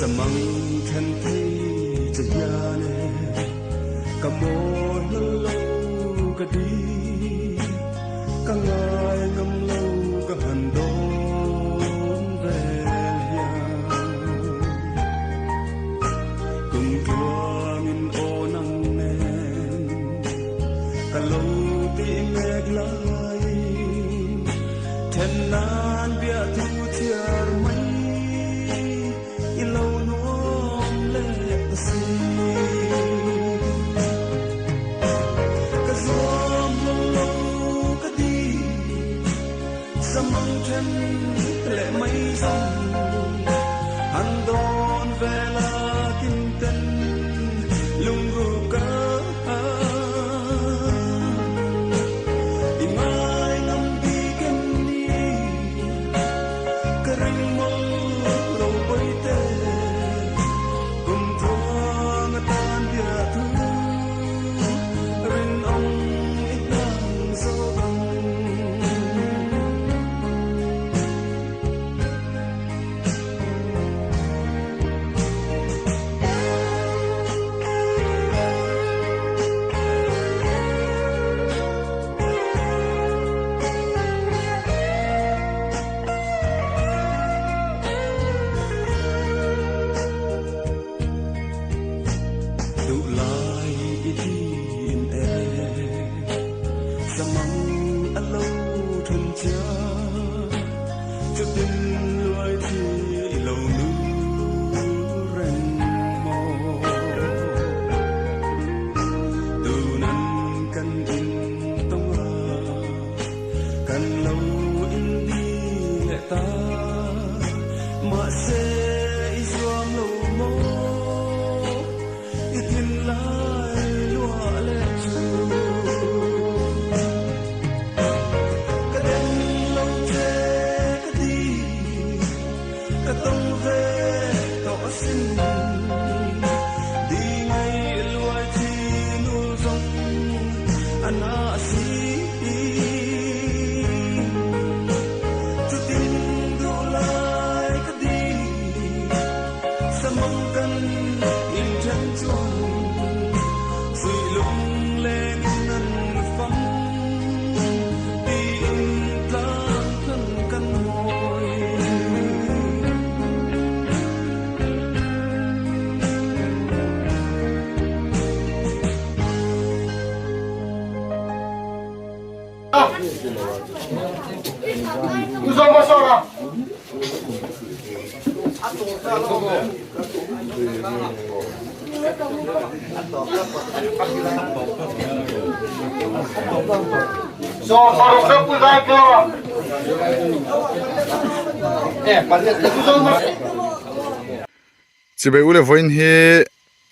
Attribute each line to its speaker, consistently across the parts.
Speaker 1: Samang then thei che hian e ka mawi hlal lo ka di ka ngai ngam lo ka han dawn vel hian kum tluangin aw nang nen ka lo tih mek laiin then nan biahthu chhiar mai i lo nuam leh ta si. Ka zuam lo lo ka ti, samang then leh mai zawng han dawn vel a kim ten lungrup ka I ngai ngam bik em ni? Ka ring mawlh lo pawi te, kum tluang atan bia thu rinawm i hlang zawk ang. Duhlai i thin e, samang a lo then chia, chutin luai thi i lo nu reng maw. Tunan kan in tawng a, kan lo in di leh ta. Mahse i zuam lo maw, i thinlai luah leh chu. Ka den lo che ka ti, ka tawng ve tawh asin. Di ngaih luai chi nul zawng a na a si. Chutin duh lai ka di, samang kan inthen chuan suih lunglengin an fam tiin tlang than kan hawi.
Speaker 2: Chibai ule vawiin hi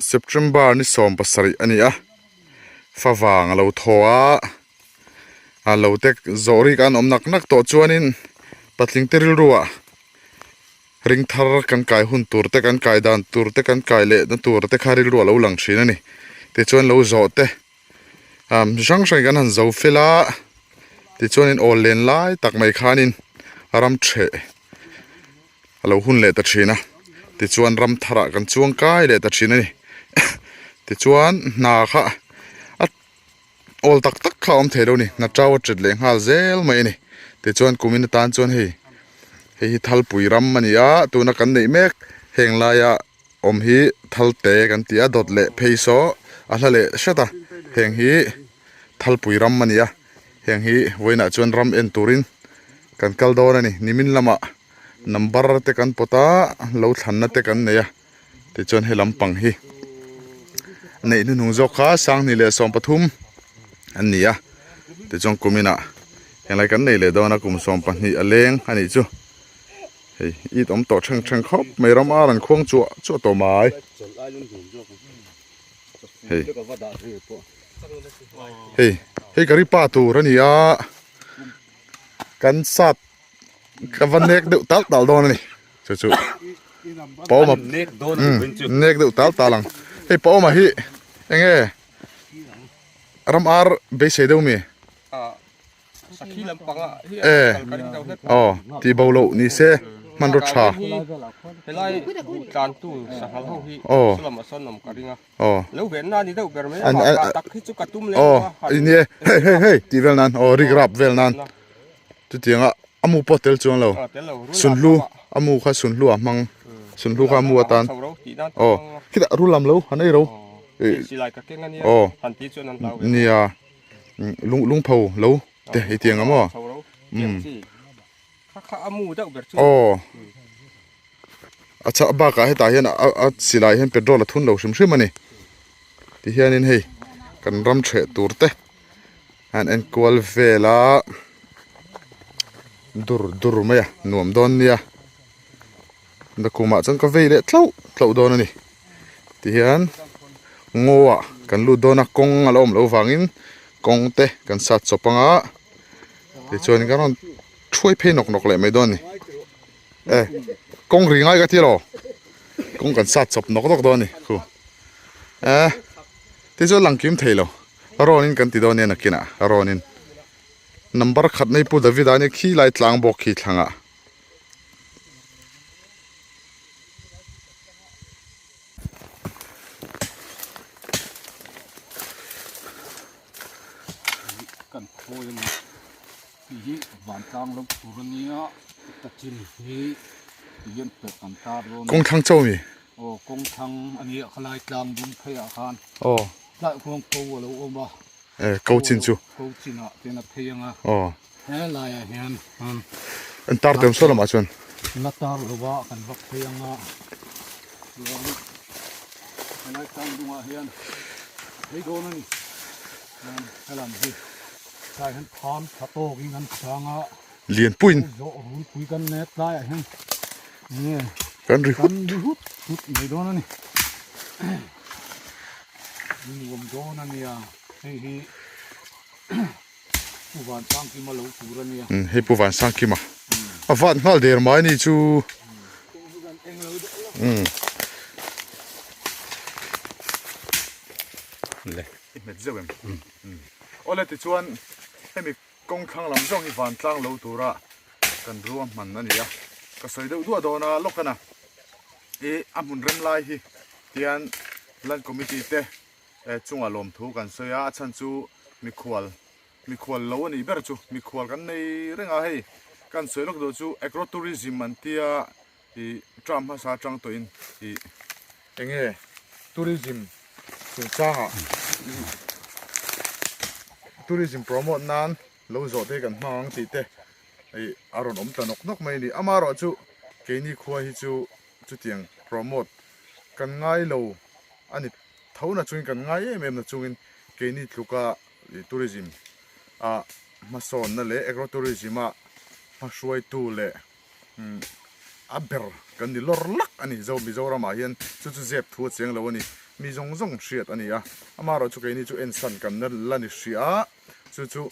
Speaker 2: September ni 17 a ni a, favang a lo thaw a, a lo tek zawh rik an awm nak nak tawh chuanin patling te rilruah ring thar kan kai hun tur te kan kai dan tur te kan kai leh na tur te kha rilru a lo lang thin a ni tichuan lo zawh te ah mi hrang hrang kan han zo fel a tichuanin awl len lai tak mai khanin ram theh a lo hun leh ta thin a tichuan ram tharah kan chuang kai leh ta thin a ni tichuan hna kha a awl tak tak kha a awm thei lo a ni hna tau a tet leh nghal zel mai a ni tichuan kumin atan chuan hei hei hi thalpui ram a ni a tuna kan neih mek heng laia awm hi thalte kan ti a dawt leh phei saw a hla leh hret a heng hi thalpui ram a ni a heng hi vawiinah chuan ram en turin kan kal dawn a ni nimin lamah number te kan pawt a lo thlanna te kan nei a tichuan he lampang hi neih hnuhnung zawk kha sanghnih leh 13 an ni a tichuan kuminah henglai kan nei leh dawn a kum 12 a leng a nih chu hei it awm tawh thleng thleng khawp mai ram ar an khuang chuah chuah tawh mai hei hei hei ka ri pa tur a ni a kan sat ka va nek deuh tal tal dawn a ni chu chu pauma nek deuh tal tal ang hei pauma hi enge ram ar beisei deuh mi e aw tih bo loh ni se. Hmanraw tha.
Speaker 3: Helai buh tlantu sanghal ho hi saw sawn awm ka ring a.
Speaker 2: Aw.
Speaker 3: Lo venna a ni deuh ber mai a, mah tak hi chu ka tum lem lo a.
Speaker 2: Aw ni e, hei hei hei tih vel nan aw rik rap vel nan chutianga a mu pawh tel chuang lo. Sunhlu a mu kha sunhlu a hmang sunhlu kha a mu atan aw khitah rul lam lo han ei ro. Aw nia lung lungpho lo te hetiang ang maw. Aw a chhah bakah hetah hian a silai hian petrol a thun lo hrim hrim a ni tihianin hei kan ram ṭheh tur te an enkual vel a dur dur mai a nuam dawn nia nakumah chuan ka vei leh tlauh tlauh dawn a ni tihian ngaw ah kan lut dawn a kawng a la awm loh vangin kawng te kan sat chawp anga tichuan kan rawn thuai phei nawk nawk leh mai dawn a ni e kawng ri ngai ka ti lo kawng kan sat chawp nawk nawk dawn a ni khu e tichuan lang kim thei lo rawn in kan ti dawn nia nakinah rawn in number khat nei pu David a nia khi lai tlang bawk khi thlangah.
Speaker 4: Kan khawi a ni tih hi vantlang lo tur a nia ta chin hi tihian perh kan tar dawn a
Speaker 2: Kawng thlang chauh mi?
Speaker 4: Aw kawng thlang a nia khalai tlang dum phei ah khan
Speaker 2: Aw
Speaker 4: tlai khuang ko a lo awm a.
Speaker 2: E ko chin chu.
Speaker 4: Ko chin ah ten a phei ang a.
Speaker 2: Aw.
Speaker 4: He laiah hian
Speaker 2: an tar tel saw lamah chuan
Speaker 4: la tar lo a kan vak phei ang a chuan helai tlang dungah hian a phei dawn a ni chuan helam hi tlai hian thlam tha tawkin kan chang a
Speaker 2: lianpuiin
Speaker 4: zawh rulpui kan net tlaiah hian enge
Speaker 2: kan ri hut
Speaker 4: kan ri hut hut mai dawn a ni nuam dawn a nia hei hi. Pu Vansangkima lo tur a nia.
Speaker 2: Hei Pu Vansangkima. A vat nghal der mai ni chu. Le. I hmet zeuh em? Awle tichuan hemi kawng thlang lam zawng hi vantlang lo tura kan ruahman a ni a. Ka sawi deuh duah dawn a lawk a I a hmun rem lai hi tian Land Committee te chungah lawmthu kan sawi a, a chhan chu mikhual mikhual lo a nih ber chu mikhual kan nei reng a hei kan sawi lawk duh chu agro tourism an tia ih term hmasa atang tawhin ih enge tourism chungchangah ih tourism promote nan lo zawh te hi kan hmang ang tih te ih a rawn awm ta nawk nawk mai a ni amaherawhchu keini khua hi chu chutiang promote kan ngai lo a ni tho na chungin kan ngai em em na chungin keini tluka tourism a hmasawnna leh agro tourism a hmahruaitu leh a ber kan ni lawr lak a ni zo Mizoram ah hian chu chu zep thu a cheng lo a ni mi zawng zawng hriat a ni a amaherawh chu keini chu ensan kan la ni hrih a chu chu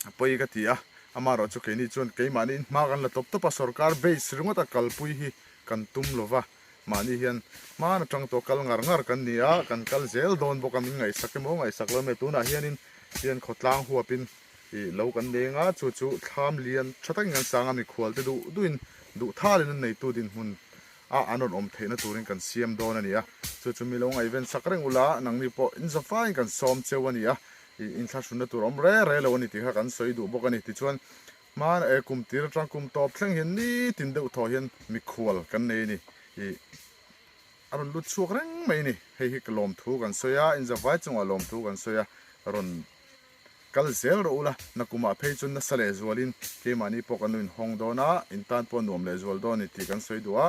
Speaker 2: a pawi ka ti a amaherawh chu keini chuan keimahni in hma kan la tawp tawp a sorkar base ringawt a kalpui hi kan tum lova. Mahni hian hman atang tawh kal ngar ngar kan ni a, kan kal zel dawn bawk a, min ngaihsak emaw ngaihsak lo mai tunah hianin hian khawtlang huapin ih lo kan leng a, chu chu thlam lian tha takin kan sang a, mikhual te duh duhin duh thalin an neitu dinhmun a an rawn awm theihna turin kan siam dawn a ni a, chu chu mi lo ngaihven sak reng ula nangni pawh inzafaiin kan sawm cheu a ni a, ih inthlahrunna tur awm re re lo a ni tih kha kan sawi duh bawk a ni tichuan Hman e kum tir atang kum tawp thleng hian nitin deuh thaw hian mikhual kan nei a ni. Ih a rawn lut chhuak reng mai a ni. Hei hi ka lawmthu kan sawi a, inzavai chungah lawmthu kan sawi a, rawn kal zel rawh ula, nakumah phei chuan nasa leh zualin keimahni pawh kan lo inhawng dawn a, in tan pawh nuam leh zual dawn a ni tih kan sawi duh a,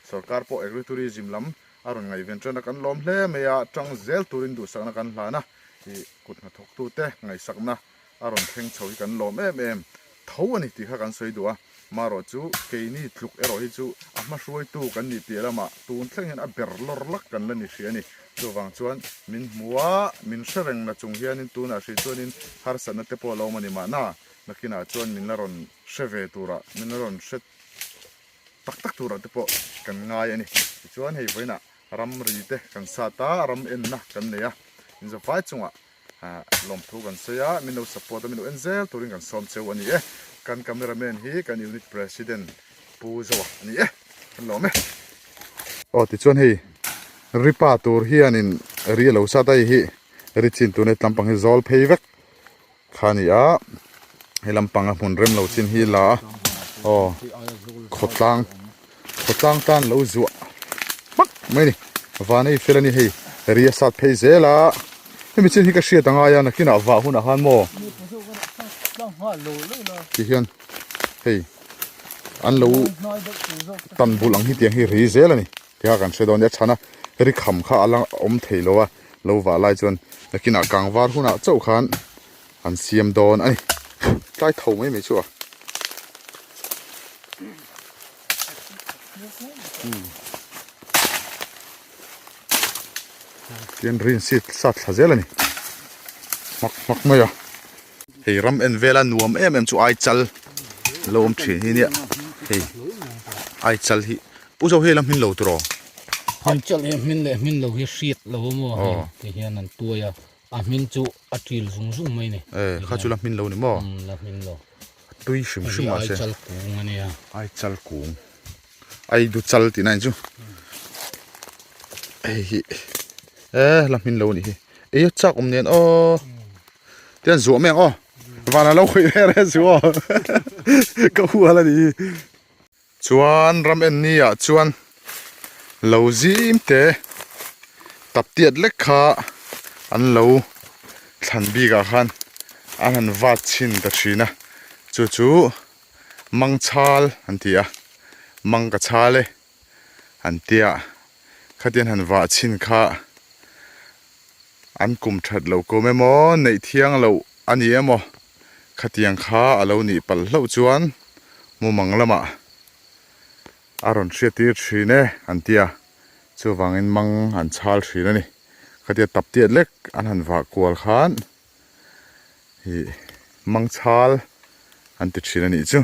Speaker 2: sorkar pawh agri-tourism lam a rawn ngaihven tan a, kan lawm hle mai a, tang zel turin duhsakna kan hlan a, ih kut hnathawktute ngaihsakna a rawn thleng chho hi kan lawm em em tho a ni tih kha kan sawi duh a, marawh chu keini tluk erawh hi chu a hma hruaitu kan nih piah lamah tun thleng hian a ber lawr lak kan la ni hrih a ni. Chuvang chuan min hmu a, min hre reng na chung hianin tunah hrih chuanin harsatna te pawh a lo awm a ni mahna, nakinah chuan min la rawn hre ve turah, min la rawn hre tak tak turah te pawh kan ngai a ni. Tichuan hei vawiinah ramri te kan sat a, ram enna kan nei a, inzawfai chungah Lawmthu kan sawi a, min lo support a, min lo en zel turin kan sawm cheu a ni e. Kan cameraman hi kan unit president. Pu Zoa a ni e, kan lawm e. Aw tichuan hei ripa tur hianin ri a lo sat a hei hi ri chin tuna he tlampang hi zawl phei vek kha a ni a, he lampanga hmun rem lo chin hi la a aw khawtlang khawtlang tan lo zuah hmak mai a ni van ei fel a ni hei ri a sat phei zel a hemi chin hi ka hriat angai a nakinah vah hunah khan maw ti hian. Hei an lo tan bul ang hi tiang hi ri zel a ni ti kha kan hre dawn nia chhana ri kham kha a la awm thei lo a lo vah lai chuan nakinah kang var hunah chauh khan an siam dawn a ni tlai tho mai mai chu a. Tian rin seat sat thla zel a ni hmak hmak mai a. Hei ram en vela nuam em em chu Aichal lo awm thin hi nia hei Aichal hi Pu Zo hei la hmin lo tur aw.
Speaker 4: Aichal hi hmin leh hmin lo hi hriat lo a maw hei ti hian an tuai a a hmin chu a til zung zung mai ni.
Speaker 2: E kha chu la hmin lo ni maw?
Speaker 4: La hmin lo.
Speaker 2: A tui hrim hrim mahse.
Speaker 4: Aichal kung a nia.
Speaker 2: Aichal kung. Aidu chal tih na in chu. Hei hi e la hmin lo a nih hi. Ei a chak awm nen aw. Tian zuah mai ang aw. Van a lo khawih reh reh chu aw. Ka hual a nih hi. Chuan ram en ni ah chuan lo zim te tap tiat lek kha an lo thlan bik ah khan an han vat chhin ta thin a. Chu chu mangchal an ti a, mang ka chal e an tia. Khatian han vah chhin kha an kum that loh kum emaw neih thiang loh a ni emaw khatiang kha a lo nih palh hlauh chuan mumang lamah a rawn hriat tir thin e an ti a, chuvangin mang an chhal thin a ni. Khatia tap tiat lek an han vah kual khan ih mang chhal an ti thin a nih chu.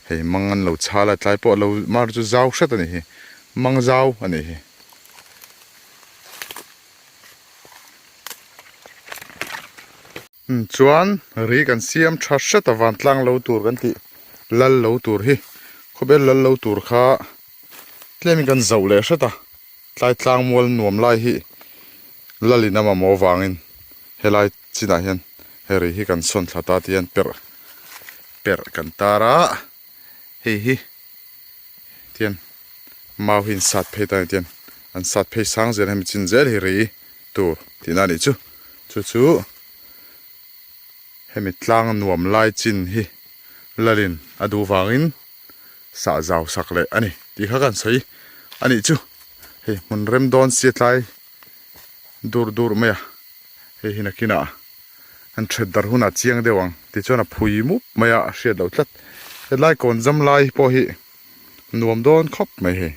Speaker 2: Hei mang an lo chhal a tlai pawh a lo mar chu zau hret a nih hi mang zau a nih hi. Chuan ri kan siam tha hret a vantlang lo tur kan tih lal lo tur hi khawbel lal lo tur kha tlemin kan zauh leh hret a tlai tlang mual nuam lai hi lalin a mamawh avangin helai chinah hian he ri hi kan sawn thla ta tih hian perh perh kan tar a hei hi tian mau hi an sat phei ta a ni tian an sat phei sang zel hemi chin zel hi ri tur tihna a nih chu chu chu hemi tlang nuam lai chin hi lalin a duh vangin sah zau sak leh a ni tih kha kan sawi a nih chu hei hmun rem dawn sia tlai dur dur mai a hei hi nakinah an that dar hunah chiang deuh ang tichuan a phui mup mai a a hriat loh tlat hetlai kawn zam lai pawh hi nuam dawn khawp mai hei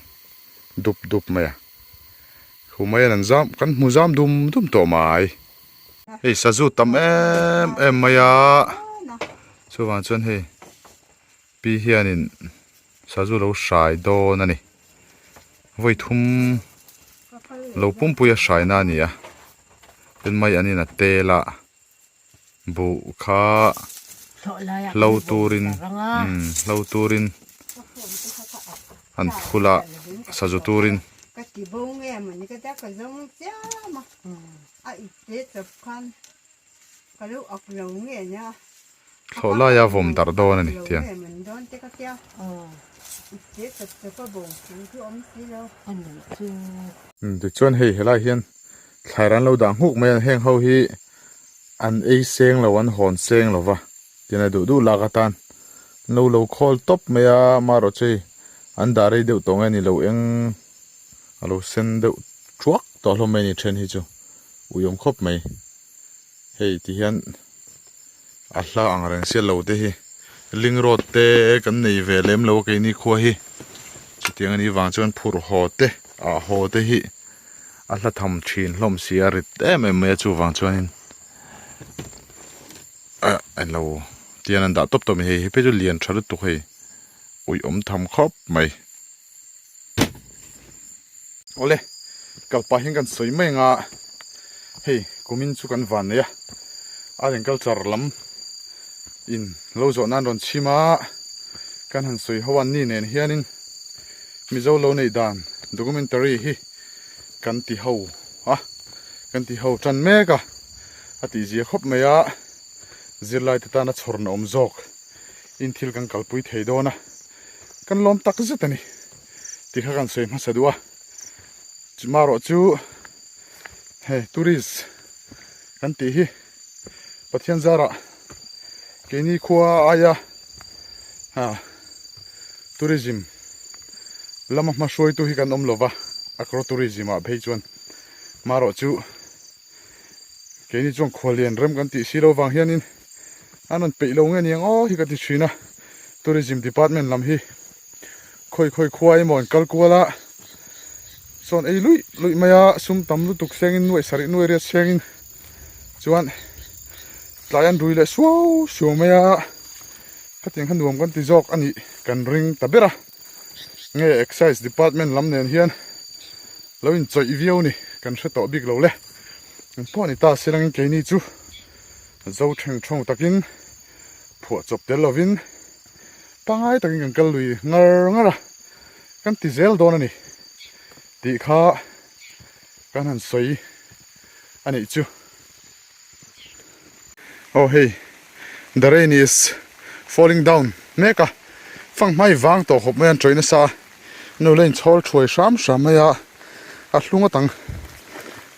Speaker 2: dup dup mai a khu mai an zam kan hmu zam dum dum tawh mai hei sazu tam em em mai a chuvang chuan hei pi hianin sazu lo hrai dawn a ni vawi thum lo pumpui a hrai na a ni a tin mai an in a tel a buh kha hlo turin umm hlo turin an phul a sazu turin. Thlawh laia vawm darh dawn a ni tiang. Tichuan hei helai hian thlai ran lo dah nghuk mai a heng ho hi an ei seng lo an hawn seng lo va tin a duh duh lak atan an lo lo khawl tawp mai a marawh chu hei an dah rei deuh tawh nge ni lo eng a lo sen deuh thuak tawh hlawm mai a ni then hi chu uiawm khawp mai. Hei ti hian a hla ang reng sia lo te hi ling road te kan nei ve lem lo a keini khua hi chutiang anih vang chuan phurh haw te ah haw te hi a hla tham thin hlawm si a rit em em mai a chuvang chuanin ah englo tian an dah tawp tawp mai hei phei chu lian tha lutuk hei uiawm tham khawp mai. Awle kal pah hian kan sawi mai anga hei kumin chu kan van nei a art and culture lam in lo zawh nan rawn chhim a kan han sawi ho a ni nen hianin Mizo lo neih dan documentary hi kan ti ho a, kan ti ho tan mek a, a tihzia khawp mai a, zirlai te tana chhawrna awm zawk in thil kan kalpui thei dawn a, kan lawm tak zet a ni tih kha kan sawi hmasa duh a, chuma erawh chu hei tourist kan tih hi Pathian zarah keini khua aia ah tourism lama hma hruaitu hi kan awm lova agro tourism ah phei chuan marawh chu keini chuan khuallian rem kan tih si lo vang hianin an rawn peih lo nge niang aw hi ka ti thin a tourism department lam hi khawi khawi khua emaw an kal kual a sawn ei luih luih mai a sum tam lutuk sengin nuaih sarih nuaih riat sengin chuan tlai an rui leh suau suau mai a khatiang kha nuam kan ti zawk a nih kan ring ta ber a nge excise department lam nen hian lo inchawih viau ni kan hre tawh bik lo le eng pawh a ni ta silangin keini chu zo theng thawng takin phuah chawp tel lovin pangai takin kan kal lui ngar ngar a kan ti zel dawn a ni tih kha kan han sawi a nih chu. Aw hei the rain is falling down mek a fanghmai vang tawh khawp mai a an tawih nasa a nu la inchhawl thuai hram hram mai a a hlung atang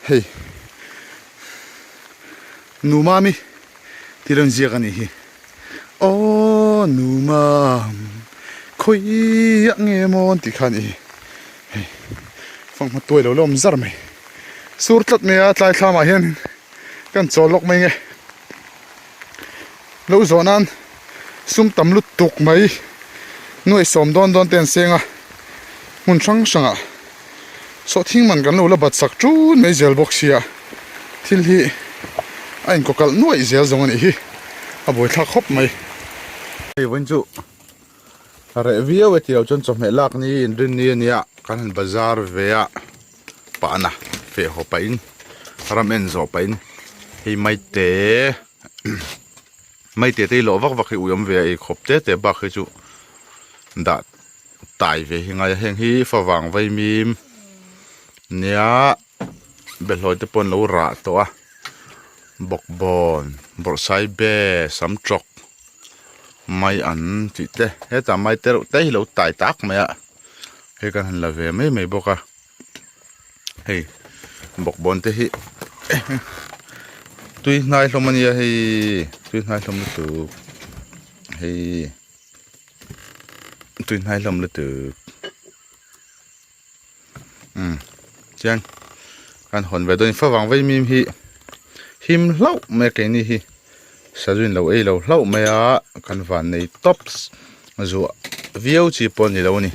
Speaker 2: hei nu mami tih lo inziak a nih hi aw nu mam khawiah nge maw an tih kha a nih hi hei fanghma tuai lo la awm zar mai. Sur tlat mai a tlai thlamah hian kan chawl lawk mai nge lo zawh nan sum tam lutuk mai nuaih sawm dawn dawn te an seng a hmun hrang hrangah sawhthing man kan lo la bat sak tun mai zel bawk sia thil hi a inkawkalh nuaih zel zawng a nih hi a buaithlak khawp mai. Hei vawiin chu a reh viau e tilo chuan chawhmeh lak ni inrin ni ania kan han bazar ve a pahna feh haw pahin ram en zawh pahin hei maite maite te hi lawh vak vak hi ui awm ve a ei khawp te te bak hi chu dah tai ve hi ngai a heng hi favang vaimim nia behlawi te pawh an lo rah tawh a bawkbawn bawrhsai be sam tawk mai an tih te hetah mai te reuh te hi lo tai tak mai a hei kan han la ve mai mai bawk a hei bawkbawn te hi tui hnai hlawm a nia hei tui hnai hlawm lutuk hei tui hnai hlawm lutuk umm chian kan hawn ve dawn favang vei mim hi him hlauh mai a keini hi sazu in lo ei lo hlauh mai a kan van nei tawps zuah viau chi pawh a ni lo a ni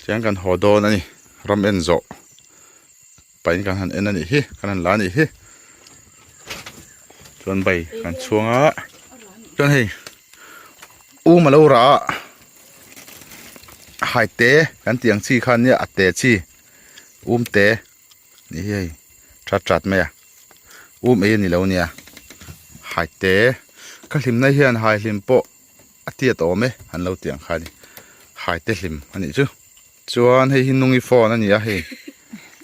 Speaker 2: tiang kan haw dawn a ni ram en zawh pahin kan han en a nih hi kan han la a nih hi chuan bai kan chhuang a chuan hei um a lo rah a hai te kan tih ang chi kha nia a te chi um te nih hi hei that that mai a um ei a ni lo nia hai te ka hlimna hian hai hlim pawh a tiat awm e an lo tih ang kha a ni hai te hlim a nih chu. Chuan hei hi nungi phone a ni a hei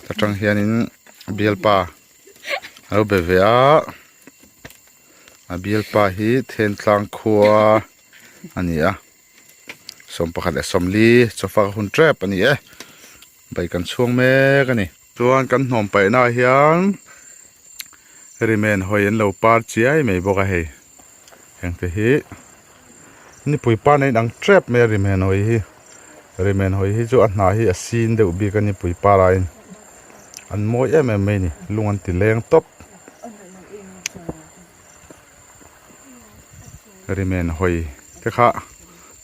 Speaker 2: ta tang hianin bialpa a lo be ve a a bialpa hi thentlang khua a ni a 11:40 chawfak a hun tep a ni e bike an chhuang mek a ni. Chuan kan hnawm paihna ah hian rimen hawi an lo par chiai mai bawk a hei heng te hi nipui par nen ang tep mai a rimen hawi hi rimen hawi hi chu a hnah hi a sin deuh bik a nipui par aiin an mawi em em mai a ni lung an ti leng tawp rimen hawi te kha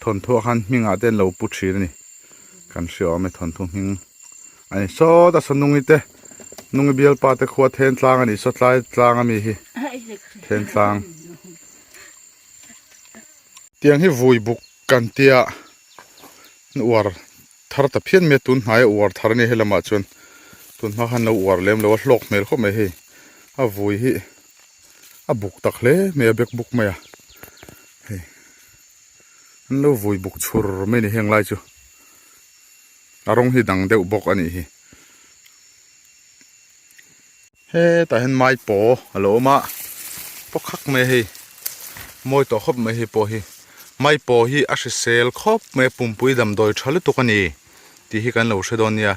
Speaker 2: thawnthu ah khan hming ah te an lo pu thin a ni kan hria awm e thawnthu hming a ni sawta saw nungi te nungi bialpa te khua then tlang a ni saw tlai tlang ami hi then tlang tiang hi vui buk kan tia uar thar ta phian mai a tun hnaia uar thar a ni he lamah chuan tun hma khan lo uar lem lo a hlawk hmel khawp mai hei a vui hi a buk tak hle mai a bek buk mai a hei. An lo vui buk chhur mai a ni heng lai chu a rawng hi dang deuh bawk a nih hi. Hetah hian maipaw a lo awm a paw khak mai a hei mawi tawh khawp mai hei pawh hi maipaw hi a hrisel khawp mai a pumpui damdawi tha lutuk a ni tih hi kan lo hre dawn nia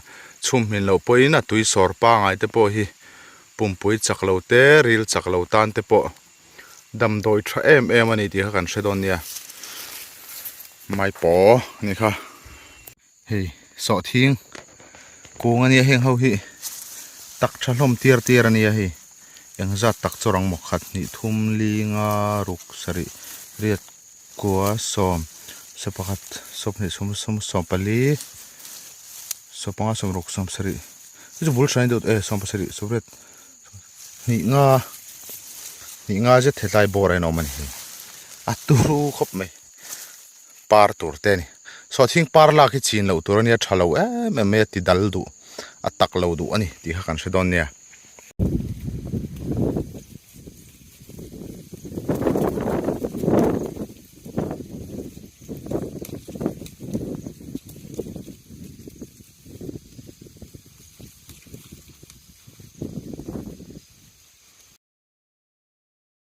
Speaker 2: chhum hmin loh pawhin a tui sawr pangai te pawh hi pumpui chak lo te ril chak lo tan te pawh damdawi tha em em a ni tih kha kan hre dawn nia maipaw a ni kha. Hei sawhthing kung ania heng ho hi tak tha hlawm tir tir ania hei engzat tak chu rang maw khat hnih thum li nga ruk sarih riat kua sawm saw pakhat sawmhnih sawm sawm sawm pali saw panga sawm ruk sawm sarih chu chu bul hran deuh e sawm pasarih sawmriat hnih nga hnih nga zet hetlai bawr a inawm a ni hei a turu khawp mai. Par tur te a ni. Sawhthing par lak hi chin loh tur a nia, tha lo em em mai a ti dal duh, a tak lo duh a ni tih kha kan hre dawn nia.